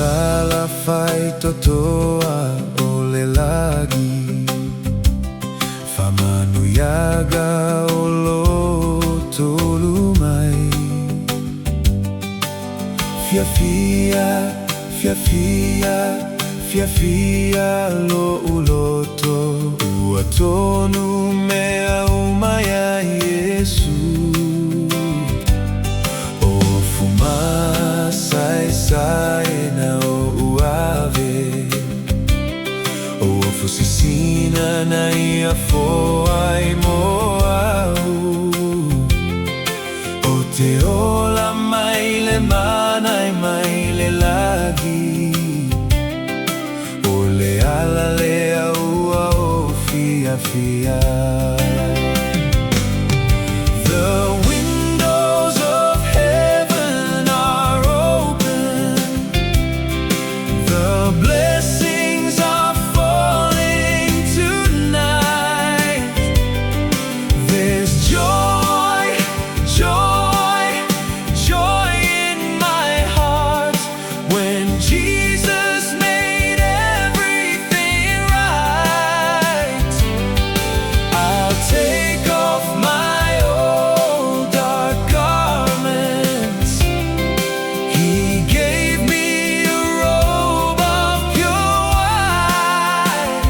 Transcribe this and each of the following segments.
Matalafai totoa o le lagi, Faamanuiaga o lo tolu mai. Fiafia, fiafia, fiafia lo'u loto, Ua tonu mea uma ia Iesu. O fumasaesae na o ave, O fusisina na ia foai mo au. O te ola mai le mana e mai le lagi, O le ala lea ua o fiafia. The windows of heaven are open, the blessings are falling tonight. There's joy, joy, joy in my heart when Jesus made everything right. I'll take off my old dark garments. He gave me a robe of pure white.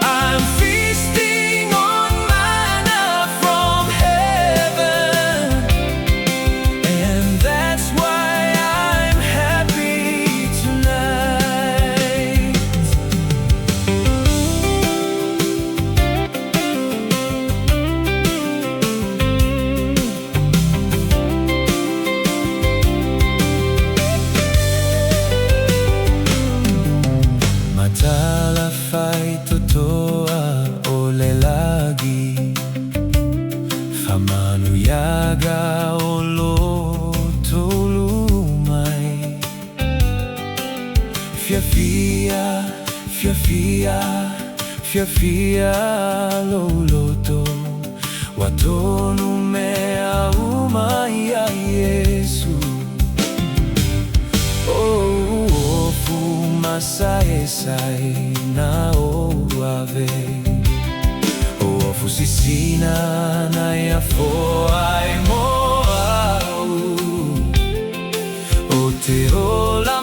I'm feasting on manna from heaven, and that's why I'm happy tonight. Matalafai totoa o le lagi, Faamanuiaga o lo tolu mai. Fiafia, fiafia, fiafia lo'u loto, Ua tonu mea uma ia Iesu. O fumasaesae na o ave, O fusisina na ia foai mo au. O te ola